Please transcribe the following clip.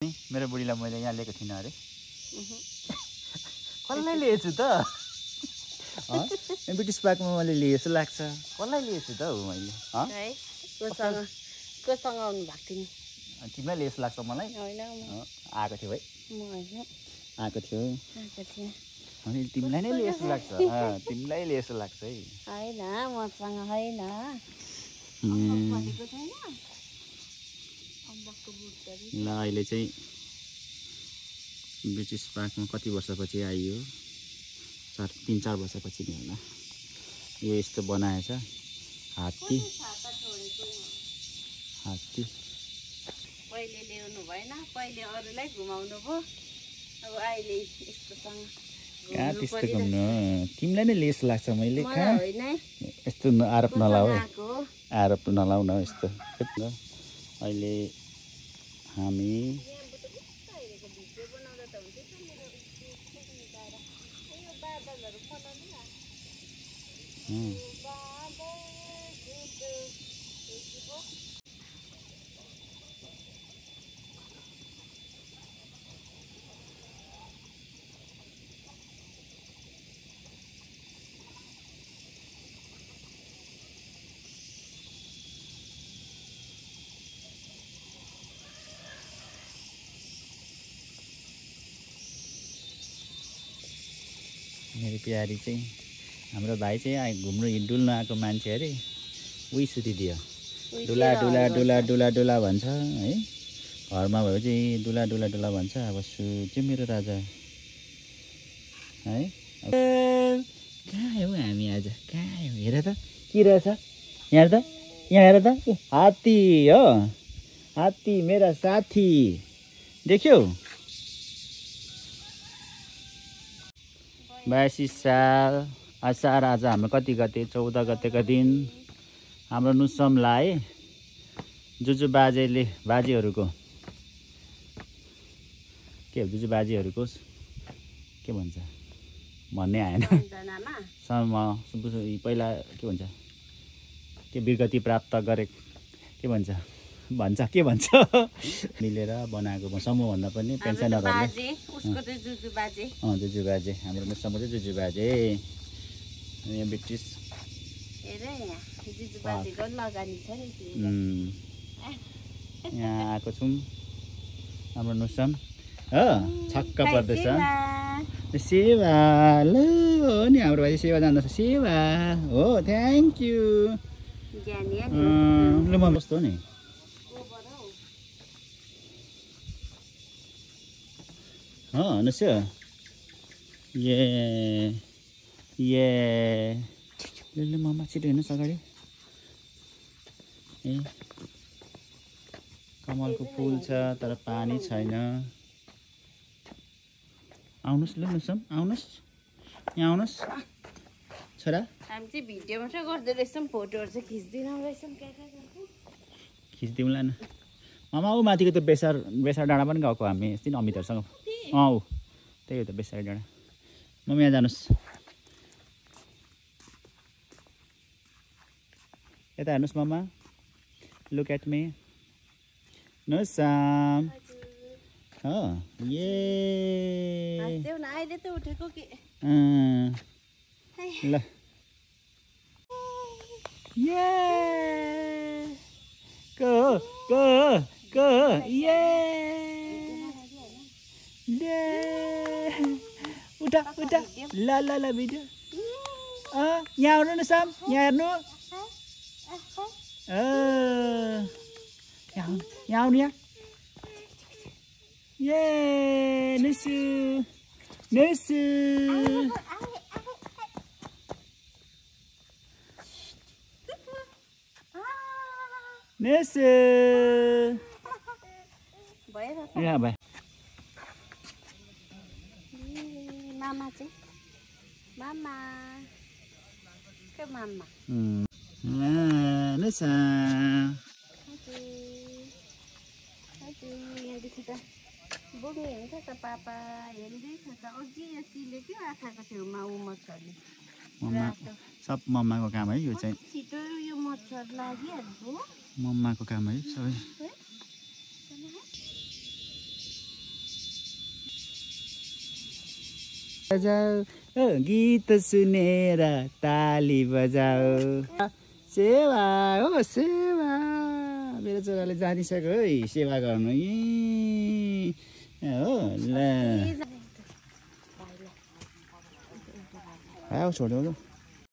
मेरो बुढीलाई मैले यहाँ लिएको थिइनँ अरे कसलाई लिएछु त ब्रिटिस पार्कमा मैले लिए जस्तो लाग्छ कसलाई लिएछु त हो मैले कोसँग आउनु भएको थियो नि तिमीलाई लिए जस्तो लाग्छ मलाई आएको थियो है आएको थियो अनि तिमीलाई नै लिए जस्तो लाग्छ तिमीलाई लिए जस्तो लाग्छ है होइन मसँग होइन ल अहिले चाहिँ ब्रिटिस पार्कमा कति वर्षपछि आइयो 3-4 वर्षपछि नि होला यो यस्तो बनाएछ हात्ती पहिले ल्याउनु भएन पहिले अरूलाई घुमाउनु भयो अब अहिले यस्तोसँग कहाँ त्यस्तो घुम्नु तिमीलाई नै लेस लाग्छ मैले कहाँ यस्तो आरोप नलाऊ आरोप नलाऊ न यस्तो अहिले हामी मेरो प्यारी चाहिँ हाम्रो भाइ चाहिँ घुम्नु डुल्न आएको मान्छे अरे उही सुतिदियो डुला डुला डुला डुला डुला भन्छ है घरमा भयो चाहिँ डुला डुला डुला भन्छ अब सुत्यो मेरो राजा है कहाँ हो हामी आज कहाँ हो हेर त के रहेछ यहाँ हेर त हात्ती हो हात्ती मेरा साथी देख्यौ 82 साल असार आज हाम्रो कति गते 14 गतेको दिन हाम्रो नुसमलाई जुजु बाजेले बाजेहरूको के हो जुजु बाजेहरूको के भन्छ भन्ने आएन पहिला के भन्छ के वीरगति प्राप्त गरे के भन्छ मिलेर बनाएको समूह भन्दा पनि पेन्सनरहरूले जुजु बाजे हाम्रो नुसम चाहिँ जुजु बाजे यहाँ ब्रिटिस यहाँ आएको छौँ हाम्रो नुसम हो छक्क पर्दैछ सेवा ल हो नि हाम्रो भाइ सेवा जान्दछ सेवा हो थ्याङ्क यू ल म कस्तो हो नि अनुष्य ये ल ममा छिटो हेर्नुहोस् अगाडि ए कमलको फुल छ तर पानी छैन आउनुहोस् ल नुसम आउनुहोस् यहाँ आउनुहोस् छोरा हामी चाहिँ भिडियो मात्रै गर्दै रहेछौँ फोटोहरू चाहिँ खिच्दिनँ रहेछौँ खिच्दिउँला न मामा ऊ माथिको त्यो बेसार डाँडा पनि गएको हामी यस्तै अमितहरूसँग ऊ त्यही हो त बेसार डाँडा मम्मी यहाँ जानुहोस् यता हेर्नुहोस् मम्मा लुक एट मी नुसम हो ये अहिले त उठेको कि ल ये को ये उठा ल भिडियो यहाँ आउनु न साम यहाँ हेर्नु यहाँ आउनु यहाँ ये नुसु यहाँ भाइ मामा चाहिँ मामा के मामा नुसा यहाँदेखि त बोक्ने हुन्छ त पापा हेर्दैछ त अघि यतिले के आँखाको छेउमा ऊ मच्छरले सब मम्माको काम है यो चाहिँ छिटो यो मच्छर लागिहाल्यो मम्माको काम है सबै बजाऊ गीत सुनेर ताली बजाऊ सेवा हो सेवा मेरो छोराले जानिसक्यो है सेवा गर्नु हो ल छोड्यो